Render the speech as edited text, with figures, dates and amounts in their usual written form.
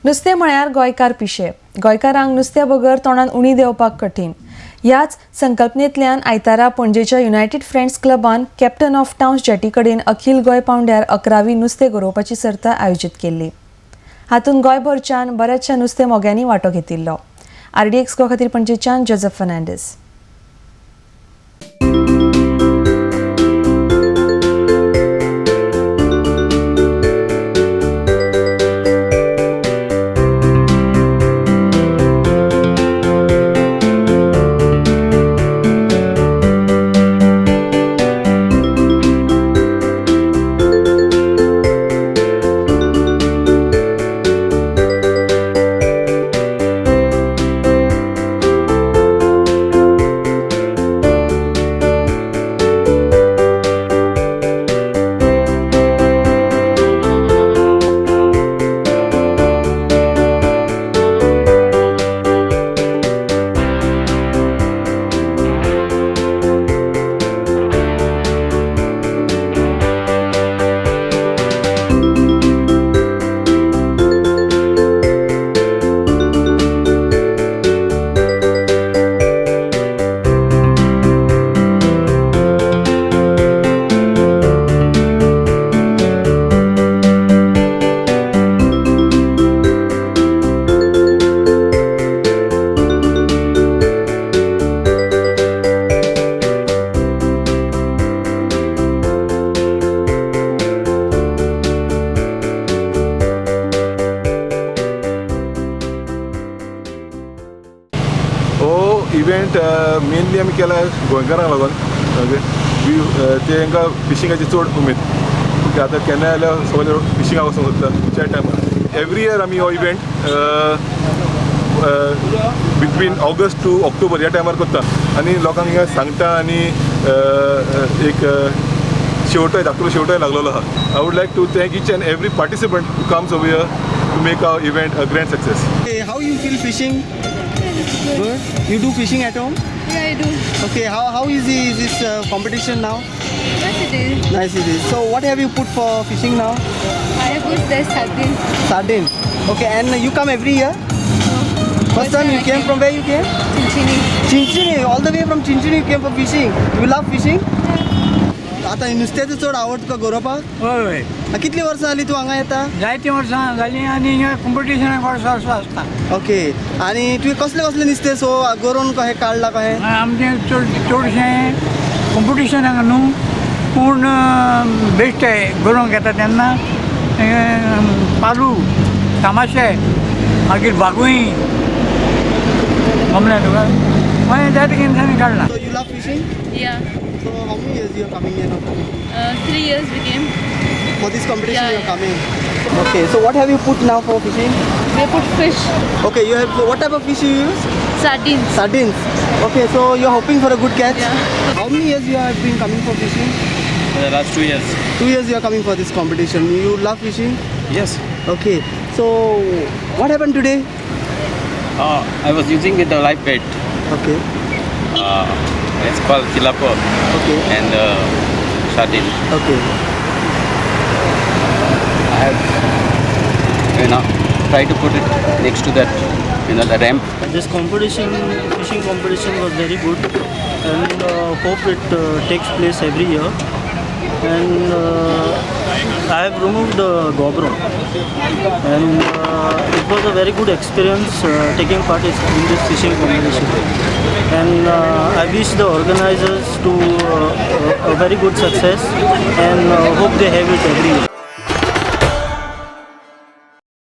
नुस्तें म्हळ्यार गोंयकार पिशे. गोंयकारांक नुस्त्या बगर तोंडान उणी देंवपाक कठीण. ह्याच संकल्पनेंतल्यान आयतारा पणजेच्या युनायटेड फ्रेंड्स क्लबान कॅप्टन ऑफ टावन्स जेटी कडेन अखील गोंय पावंड्यार 11वी नुस्तें गरोवपाची सर्त आयोजीत केल्ली. हातूंत गोंयभरच्यान बऱ्याचशा नुस्तें मोग्यांनी वांटो घेतिल्लो. आरडीएक्स गोवा खातीर पणजेच्यान जोजफ फर्नांडीस. हो इव्हेंट मेनली आमी केला गोंयकारांक लागून. ओके, ते तांकां फिशिंगाची चड उमेद. ओके, आतां केन्नाय जाल्यार सगळे फिशिंगाक वचूंक सोदता खंयच्याय टायमार. एवरी इयर आमी हो event between August to October ह्या टायमार करता आनी लोकांक हिंगा सांगता आनी एक शेवटोय धाकटो शेवटोय लागलेलो आहा. I would like to thank each and every participant who comes over here to make our event a grand success. Hey, how you feel fishing? Good. You do fishing at home? Yeah, I do. Okay. How easy is this competition now? Yes, it is. Nice it is. So what have you put for fishing now? I have put the sardine. Sardine. Okay. And you come every year? First time you came from where you came? Chinchini. Chinchini. All the way from Chinchini you came for fishing. You love fishing? आता नुस्त्याचो चड आवड तुका गरोवपाक? हय हय. कितली वर्सां जाली तूं हांगा येता? जायतीं वर्सां जालीं आनी हें कॉम्पिटिशनाक वर्सां वर्सां आसता. ओके, आनी तुवें कसलें कसलें नुस्तें सो गरोवन कहें काडलां कहें? आमचें चड चडशें कॉम्पिटिशनाक न्हू, पूण बेश्टे गरोवंक येता तेन्ना पालू, तामाशे, मागीर बागुई गमलें तुका, मागीर जायते जिनसांनी काडलां. So you love fishing? Yeah. So how many years you are coming here now? 3 years we came. For this competition Yeah, you are yeah. coming. Okay, so what have you put now for fishing? We put fish, Okay, you have what type of fish you use? Sardines. Sardines. Okay, so you are hoping for a good catch. Yeah. How many years you have been coming for fishing? For the last 2 years. 2 years you are coming for this competition. You love fishing? Yes. Okay. So what happened today? I was using with the live bait. Okay. It's called tilapia. Okay. And sardine. Okay. I have, try to put it next to that, the ramp. This competition, fishing competition was very good, and hope it takes place every year. And I have removed the gobro, and it was a very good experience taking part in this fishing competition. And I wish the organizers to a very good success, and hope they have it every year.